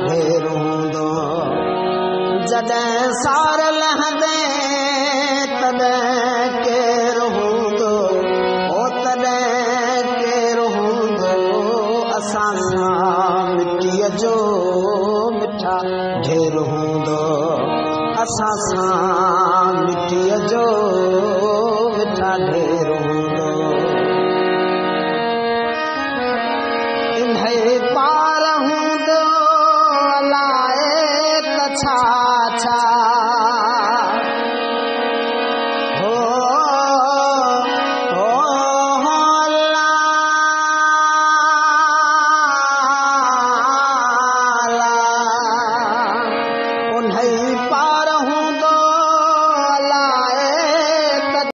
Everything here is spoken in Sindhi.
ڍير هوندو. جڏهن سار لهندي تڏهن ڪير هوندو، او تڏهن ڪير هوندو. اسان سان مٽيءَ جو مٺا ڍير هوندو. اسان سان مٽيءَ جو مٺا ڍير.